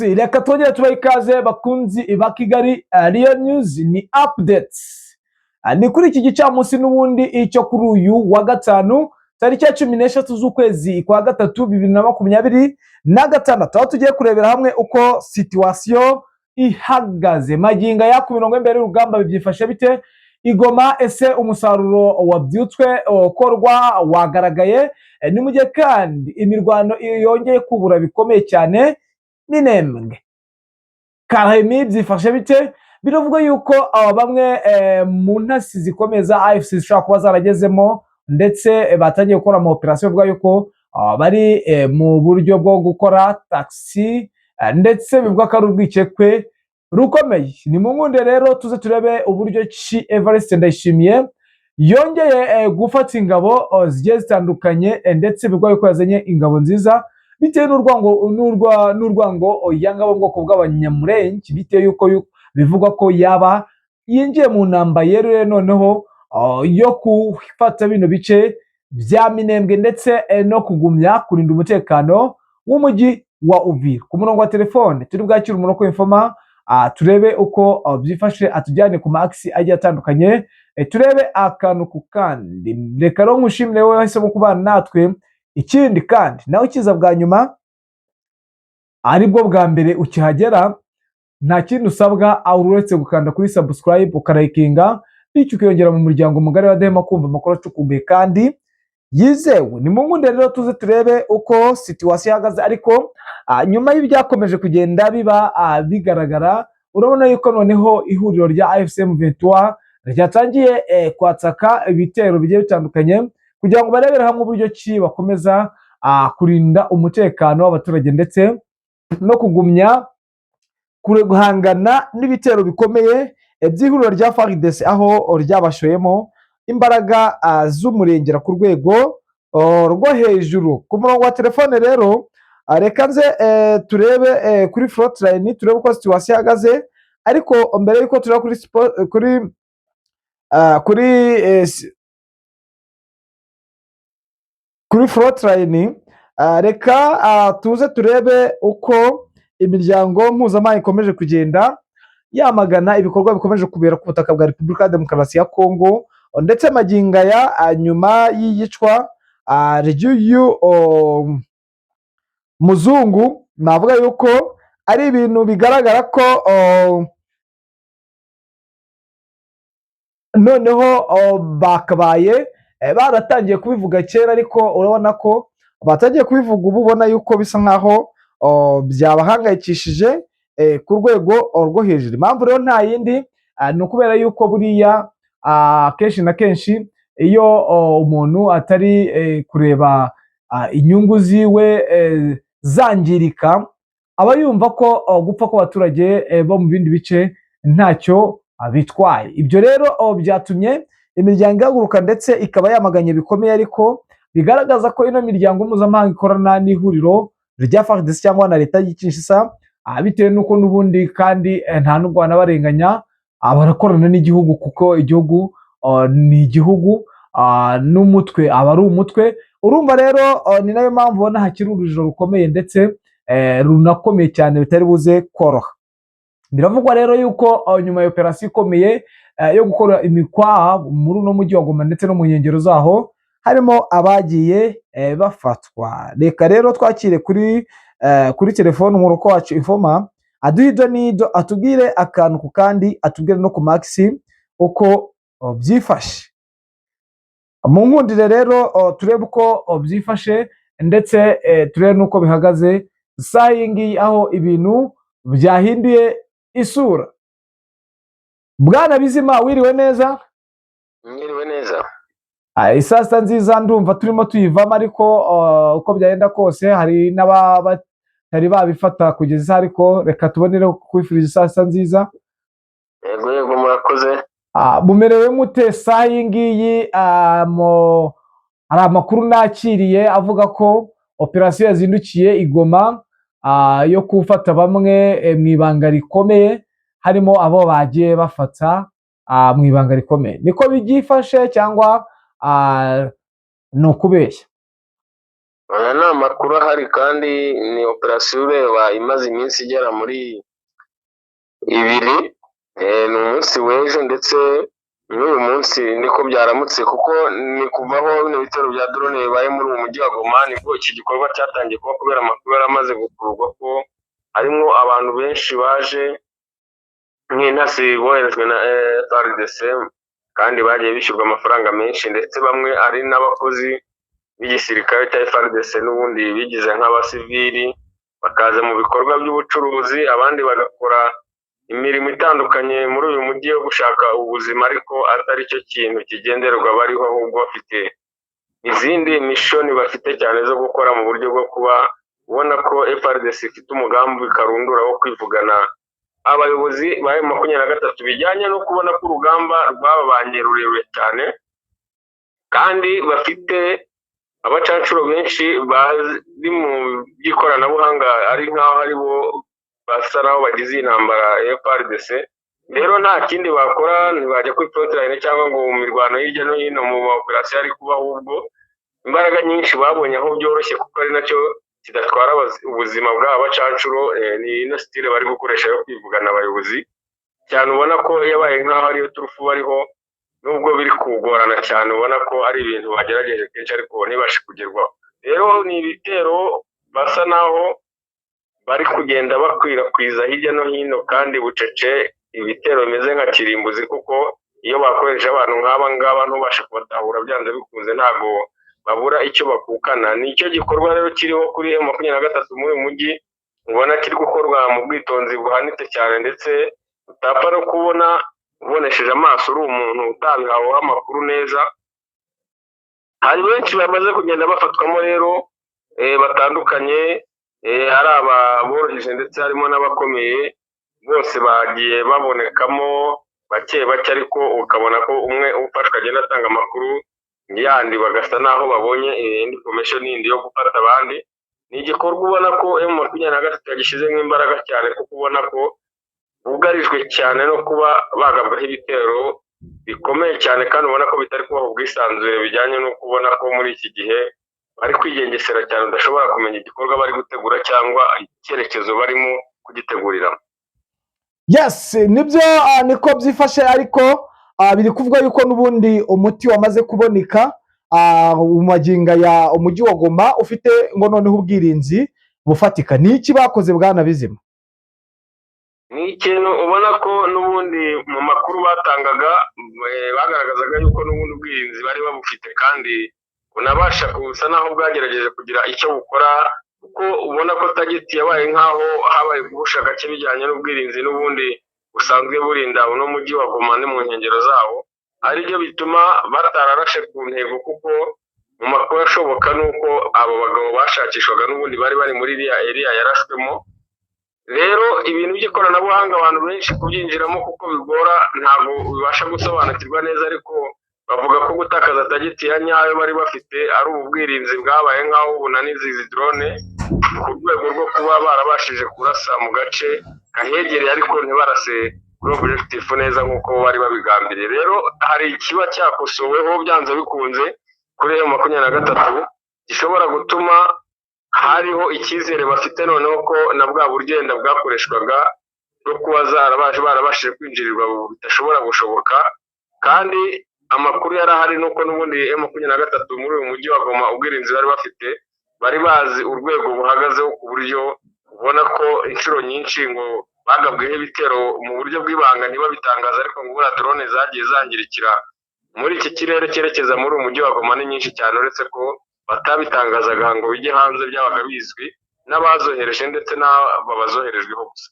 Reka twongere tubahe ikaze, bakunzi ba Kigali Real News. Ni updates. Ni kuri iki gicamunsi n'ubundi icyo kuri uyu wa gatanu, tariki ya 13 z'ukwezi kwa gatatu 2026, aho tugiye kurebera hamwe uko situation ihagaze magingo aya ku mirongo y'imbere y'urugamba. Byifashe bite i Goma? Ese umusaruro wabyutswe ukorwa wagaragaye? Ni mu gihe kandi imirwano yongeye kubura bikomeye cyane Minembwe, Kalemie. Byifashe bite? Biravuga yuko aba bamwe mu ntasi zikomeye za AFC zishobora kuba zaragezemo, ndetse batangiye gukora ama operasiyo. Bavuga yuko bari mu buryo bwo gukora taxi, ndetse bivuga ko ari urwikekwe rukomeye. Ni mu nkunde rero tuze turebe uburyo ki Evariste Ndayishimiye yongeye gufata ingabo zigiye zitandukanye, ndetse bivugwa yuko yazanye ingabo nziza bitewe n'urwango yanga bo mu bwoko bw'Abanyamurenge, bitewe yuko bivugwa ko yaba yinjiye mu ntambara yeruye noneho yo gufata bino bice bya Minembwe, ndetse no kugumya kurinda umutekano w'umujyi wa Uvira. Ku murongo wa telefone turi bwakire umurongo w'infoma, turebe uko byifashe, atujyane ku ma axes agiye atandukanye, turebe akantu ku kandi. Reka rero nkushimire wowe wahisemo kubana natwe. Ikindi kandi, nawe ukiza bwa nyuma, aribwo bwa mbere ukihagera, nta kindi usabwa aho uretse gukanda kuri subscribe, ukarayikinga, bityo ukiyongera mu muryango mugari wa Dehema kumva amakuru acukumbuye kandi yizewe. Ni mu nkunde rero tuze turebe uko situation ihagaze. Ariko nyuma y'ibyakomeje kugenda biba bigaragara, urabona yuko noneho ihuriro rya AFC M23 ryatangiye kwatsaka ibitero bigiye bitandukanye kugira ngo barebere hamwe uburyo ki bakomeza kurinda umutekano w'abaturage, ndetse no kugumya guhangana n'ibitero bikomeye by'ihuriro rya FARDC, aho ryabashoyemo imbaraga z'umurengera ku rwego rwo hejuru. Ku murongo wa telefone rero, reka nze turebe kuri frontline, turebe uko situation ihagaze. Ariko mbere y'uko tureba kuri kuri ah, kuri eh, si- kuri frontline, reka tuze turebe uko imiryango mpuzamahanga ikomeje kugenda yamagana ibikorwa bikomeje kubera ku butaka bwa Repubulika ya Demokarasi ya Kongo, ndetse magingo aya nyuma y'iyicwa ry'uyu muzungu. Navuga yuko ari ibintu bigaragara ko noneho bakabaye baratangiye kubivuga kera, ariko urabona ko batangiye kubivuga ubu, ubona yuko bisa nkaho byabahangayikishije ku rwego rwo hejuru. Impamvu rero nta yindi, ni ukubera yuko buriya kenshi na kenshi iyo umuntu atari kureba inyungu ziwe zangirika, aba yumva ko gupfa kw'abaturage bo mu bindi bice ntacyo bitwaye. Ibyo rero byatumye imiryango ihaguruka, ndetse ikaba yamaganye bikomeye, ariko bigaragaza ko ino miryango mpuzamahanga ikorana n'ihuriro rya FARDC cyangwa na leta y'i Kinshasa, bitewe n'uko n'ubundi kandi nta nubwo wanabarenganya, barakorana n'igihugu, kuko igihugu ni igihugu, n'umutwe aba ari umutwe. Urumva rero ni nayo mpamvu ubona hakiri urujijo rukomeye, ndetse runakomeye cyane bitari buze koroha. Biravugwa rero yuko nyuma ya operasiyo ikomeye yo gukora imikwaha muri uno mujyi wa Goma ndetse no mu nkengero zaho, harimo abagiye bafatwa. Reka rero twakire kuri telefone umuruko wacu Infoma, aduhe ido n'ido, atubwire akantu ku kandi, atubwire no ku ma axes uko byifashe. Mu nkundire rero turebe uko byifashe, ndetse turebe n'uko bihagaze isaha iyi ngiyi, aho ibintu byahinduye isura. Bwana Bizima, wiriwe neza? Mwiriwe neza. Isaa sita nziza, ndumva turimo tuyivamo, ariko uko byagenda kose hari n'ababa batari babifata kugeza isaha, ariko reka tubonere kwifuriza isaa sita nziza. Yego, murakoze. Mumerewe mute saha iyi ngiyi? Hari amakuru nakiriye avuga ko operasiyo yazindukiye i Goma yo gufata bamwe mu ibanga rikomeye, harimo abo bagiye bafata mu ibanga rikomeye. Niko byifashe cyangwa ni ukubeshya? Aya ni amakuru ahari kandi ni operasiyo ureba imaze iminsi igera muri 2, ni umunsi w'ejo ndetse n'uyu munsi niko byaramutse, kuko ni kuva aho bino bitero bya drone bibaye muri uyu mujyi wa Goma, nibwo iki gikorwa cyatangiye kuba, kubera amakuru yari amaze gukururwa ko harimo abantu benshi baje nk'intasi boherejwe na FARDC, kandi bagiye bishyurwa amafaranga menshi, ndetse bamwe ari n'abakozi b'igisirikare cya FARDC n'ubundi bigize nk'abasivili, bakaza mu bikorwa by'ubucuruzi, abandi bagakora imirimo itandukanye muri uyu mujyi yo gushaka ubuzima, ariko atari cyo kintu kigenderwa bariho, ahubwo bafite izindi mission bafite cyane zo gukora mu buryo bwo kuba ubona ko FARDC ifite umugambi karundura wo kwivugana abayobozi ba M23, bijyanye no kubona ko urugamba rwababanye rurerure cyane, kandi bafite abacancuro benshi bari mu by'ikoranabuhanga, ari nk'aho ari bo basa naho bagize iyi ntambara ya FARDC. Rero nta kindi bakora, ntibajya kuri frontline cyangwa ngo mu mirwano hirya no hino mu ma operasiyo ari kuba, ahubwo imbaraga nyinshi babonye aho byoroshye, kuko ari nacyo kidatwara ubuzima bw'aba bacancuro, ni ino style bari gukoresha yo kwivugana abayobozi cyane, ubona ko yabaye nk'aho ariyo turufu bariho, nubwo biri kugorana cyane, ubona ko ari ibintu bagerageje kenshi ariko ntibashe kugerwaho. Rero ni ibitero basa naho bari kugenda bakwirakwiza hirya no hino kandi bucece, ibitero bimeze nka kirimbuzi, kuko iyo bakoresha abantu nk'aba ngaba ntubashe kubatahura, byanze bikunze ntabwo babura icyo bakukana. Ni icyo gikorwa rero kiriho kuri M23 muri uyu mujyi, ubona kiri gukorwa mu bwitonzi buhanitse cyane, ndetse utapfa no kubona ubonesheje amaso uri umuntu utabihaweho amakuru neza. Hari benshi bamaze kugenda bafatwamo rero batandukanye, ari ababoroheje ndetse harimo n'abakomeye, bose bagiye babonekamo bake bake, ariko ukabona ko umwe ufashwe agenda atanga amakuru yandi, bagasa naho babonye indi information yindi yo gufata abandi. Ni igikorwa ubona ko M23 yagishyizemo imbaraga cyane, kuko ubona ko bugarijwe cyane no kuba bagabwaho ibitero bikomeye cyane, kandi ubona ko bitari kubaha ubwisanzure, bijyanye no kubona ko muri iki gihe bari kwigengesera cyane, udashobora kumenya igikorwa bari gutegura cyangwa icyerekezo barimo kugiteguriramo. Yes, nibyo, niko byifashe, ariko biri kuvuga yuko n'ubundi umuti wamaze kuboneka mu magingo ya umujyi wa Goma ufite ngo noneho ubwirinzi bufatika. Ni iki bakoze, bwana Bizima? Ni ikintu ubona ko n'ubundi mu makuru batangaga bagaragazaga yuko n'ubundi ubwirinzi bari babufite, kandi bunabasha gusa naho bwagerageje kugira icyo bukora, kuko ubona ko target yabaye nk'aho habaye guhusha gake bijyanye n'ubwirinzi n'ubundi busanzwe burinda uno mujyi wa Goma no mu nkengero zawo, aribyo bituma batararashe ku ntego, kuko mu makuru ashoboka ni uko abo bagabo bashakishwaga n'ubundi bari bari muri iriya area yarashwemo. Rero ibintu by'ikoranabuhanga abantu benshi kubyinjiramo kuko bigora, ntabwo bibasha gusobanukirwa neza, ariko bavuga ko gutakaza target ya nyayo bari bafite ari ubu bwirinzi bwabaye nk'aho bunaniza izi drone, ku rwego rwo kuba barabashije kurasa mu gace kahegereye, ariko ntibarase kuri objective neza nk'uko bari babigambiriye. Rero hari ikiba cyakosoweho byanze bikunze kuri M23, gishobora gutuma hariho icyizere bafite noneho ko na bwa buryo wenda bwakoreshwaga bwo kuba zarabaje barabashije kwinjirirwa bidashobora gushoboka. Kandi amakuru yari ahari nuko n'ubundi M23 muri uyu mujyi wa Goma ubwirinzi bari bafite, bari bazi urwego buhagazeho, ku buryo ubona ko inshuro nyinshi ngo bagabweho ibitero mu buryo bw'ibanga ntibabitangaza, ariko ngo buriya drone zagiye zangirikira muri iki kirere cyerekeza muri uyu mujyi wa Goma ni nyinshi cyane, uretse ko batabitangazaga ngo bijye hanze, byabaga bizwi n'abazohereje ndetse n'aba bazoherejweho gusa.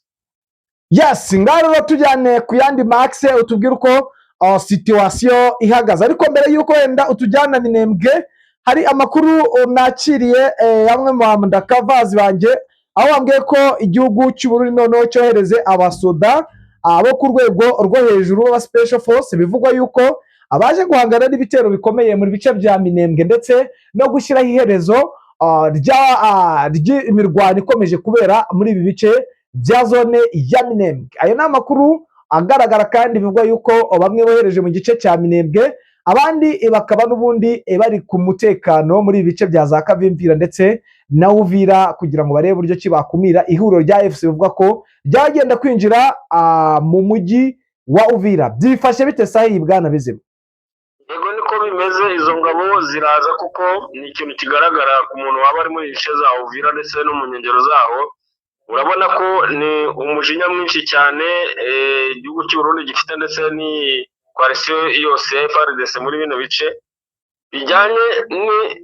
Yes, ngaho rero tujyane ku yandi makse, utubwire uko situation ihagaze. Ariko mbere y'uko wenda utujyana Minembwe, hari amakuru nakiriye amwe mu bandakavazi banjye, aho bambwiye ko igihugu cy'u Burundi noneho cyohereze abasoda bo ku rwego rwo hejuru ba special force, bivugwa yuko abaje guhangana n'ibitero bikomeye mu bice bya Minembwe, ndetse no gushyiraho iherezo ry'imirwano ikomeje kubera muri ibi bice bya zone ya Minembwe. Ayo ni amakuru agaragara, kandi bivugwa yuko bamwe bohereje mu gice cya Minembwe, Abandi bakaba n'ubundi bari ku mutekano muri ibi bice bya za Kavimvira ndetse na Uvira, kugira ngo barebe uburyo ki bakumira ihuriro rya AFC bivuga ko ryagenda kwinjira mu mujyi wa Uvira. Byifashe bite sahi, bwana Bizima? Yego, niko bimeze. Izo ngabo ziraza kuko ni ikintu kigaragara ku muntu waba ari muri ibice za Uvira ndetse no mu nkengero zaho. Urabona ko ni umujinya mwinshi cyane igihugu cy'u Burundi gifite, ndetse ni coalition yose ya FARDC muri bino bice, bijyanye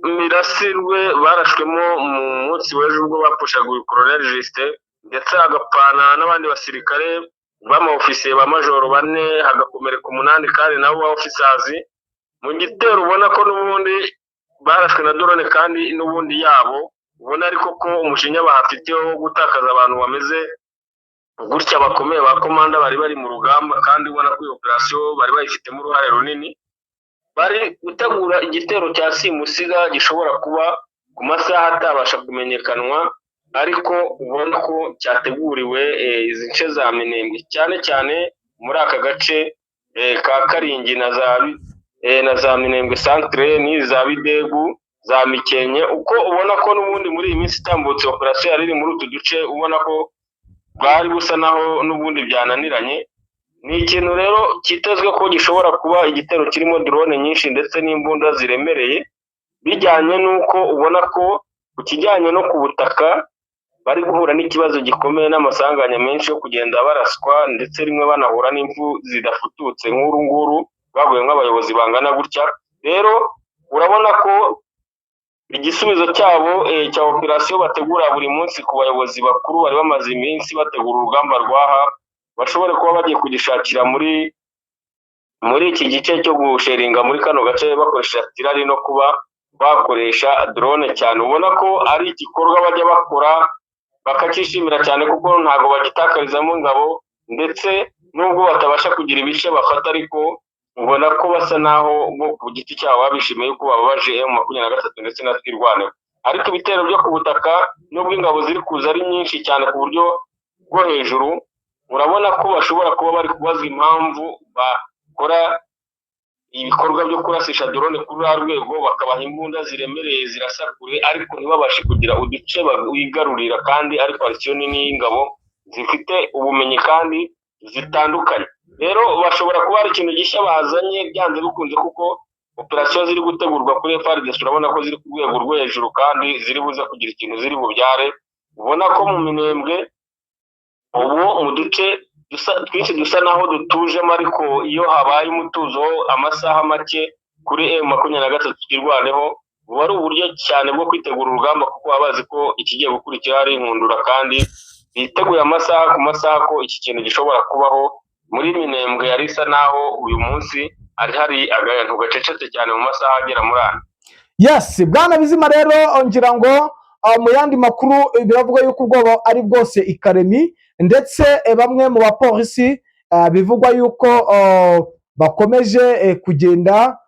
n'imirasirwe barashwemo mu munsi w'ejo ubwo bapushaga uyu Colonel Justin, ndetse agapfana n'abandi basirikare b'ama ofisiye ba majoro bane, hagakomereka umunani kandi nabo ba officers, mu gitero ubona ko n'ubundi barashwe na drone kandi n'ubundi yabo. Ubona ariko ko umujinya bahafite wo gutakaza abantu bameze gutya bakomeye, ba commander bari bari mu rugamba, kandi ubona ko iyo operasiyo bari bayifitemo uruhare runini. Bari gutegura igitero cya simusiga gishobora kuba ku masaha atabasha kumenyekanwa, ariko ubona ko cyateguriwe izi nce za Minembwe, cyane cyane muri aka gace ka Karingi na za Minembwe centre n'iza Bidegu, za Mikenke, uko ubona ko n'ubundi muri iyi minsi itambutse operasiyo yari iri muri utu duce, ubona ko bwari busa naho n'ubundi byananiranye. Ni ikintu rero cyitezwe ko gishobora kuba igitero kirimo drone nyinshi ndetse n'imbunda ziremereye, bijyanye n'uko ubona ko ku kijyanye no ku butaka bari guhura n'ikibazo gikomeye n'amasanganya menshi yo kugenda baraswa, ndetse rimwe banahura n'impfu zidafututse nk'uru nguru baguye nk'abayobozi bangana gutya. Rero urabona ko igisubizo cyabo cya operasiyo bategura buri munsi ku bayobozi bakuru bari bamaze iminsi bategura urugamba rw'aha, bashobore kuba bagiye kugishakira muri iki gice cyo gusheringa muri kano gace, bakoresha artillery no kuba bakoresha drone cyane. Ubona ko ari igikorwa bajya bakora bakacyishimira cyane, kuko ntabwo bagitakarizamo ingabo, ndetse nubwo batabasha kugira ibice bafata, ariko ubona ko basa naho bo ku giti cyabo babishimiye yuko bababaje M23 ndetse na Twirwaneho. Ariko ibitero byo ku butaka, nubwo ingabo ziri kuza ari nyinshi cyane ku buryo bwo hejuru, urabona ko bashobora kuba bari kubazwa impamvu bakora ibikorwa byo kurasisha drone kuri ruriya rwego, bakabaha imbunda ziremereye zirasa kure, ariko ntibabashe kugira uduce bigarurira, kandi ari coalition nini y'ingabo zifite ubumenyi kandi zitandukanye. Rero bashobora kuba hari ikintu gishya bazanye byanze bikunze, kuko operasiyo ziri gutegurwa kuri FARDC urabona ko ziri ku rwego rwo hejuru kandi ziri buze kugira ikintu ziri bubyare. Ubona ko mu Minembwe ubu mu duce twinshi dusa naho dutujemo, ariko iyo habaye umutuzo amasaha make kuri M23 Twirwaneho, buba ari uburyo cyane bwo kwitegura urugamba, kuko baba bazi ko ikigiye gukurikira ari inkundura, kandi biteguye amasaha ku masaha ko iki kintu gishobora kubaho. Muri Minembwe yari isa naho uyu munsi hari akantu gacecetse cyane mu masaha agera muri ane. Yes, bwana Bizima, rero ngira ngo mu yandi makuru biravuga yuko ubwoba ari bwose i Karemi, ndetse bamwe mu bapolisi bivugwa yuko bakomeje kugenda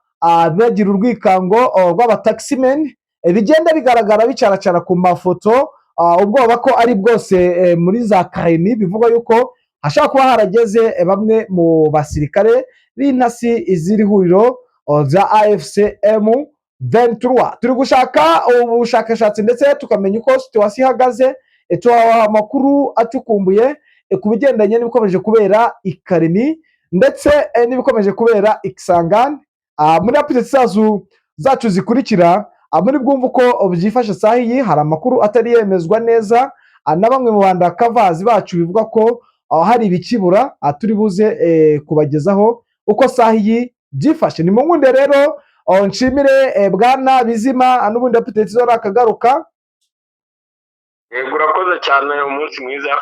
bagira urwikango rw'abataximen, bigenda bigaragara bicaracara ku mafoto, ubwoba ko ari bwose muri za Karemi. Bivugwa yuko hashobora kuba harageze bamwe mu basirikare b'intasi z'iri huriro za AFC M23. Turi gushaka ubushakashatsi ndetse tukamenya uko situation ihagaze, tubaha amakuru acukumbuye ku bigendanye n'ibikomeje kubera i Karemi ndetse n'ibikomeje kubera i Kisangani. Muri update zacu zikurikira muri bwumve uko byifashe. Saha iyi hari amakuru atari yemezwa neza na bamwe mu bandakavazi bacu, bivuga ko hari ibikibura. Turi buze kubagezaho uko saha iyi byifashe. Ni mu nkunde rero nshimire bwana Bizima, n'ubundi update zo akagaruka. Yego, urakoze cyane, umunsi mwiza.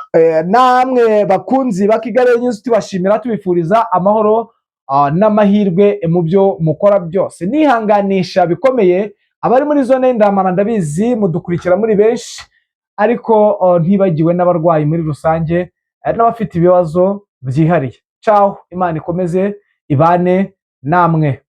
Namwe bakunzi ba Kigali News, tubashimira, tubifuriza amahoro n'amahirwe mu byo mukora byose. Nihanganisha bikomeye abari muri zone y'Indamara, ndabizi mudukurikira muri benshi, ariko ntibagiwe n'abarwayi muri rusange n'abafite ibibazo byihariye. Ciao, Imana ikomeze ibane namwe.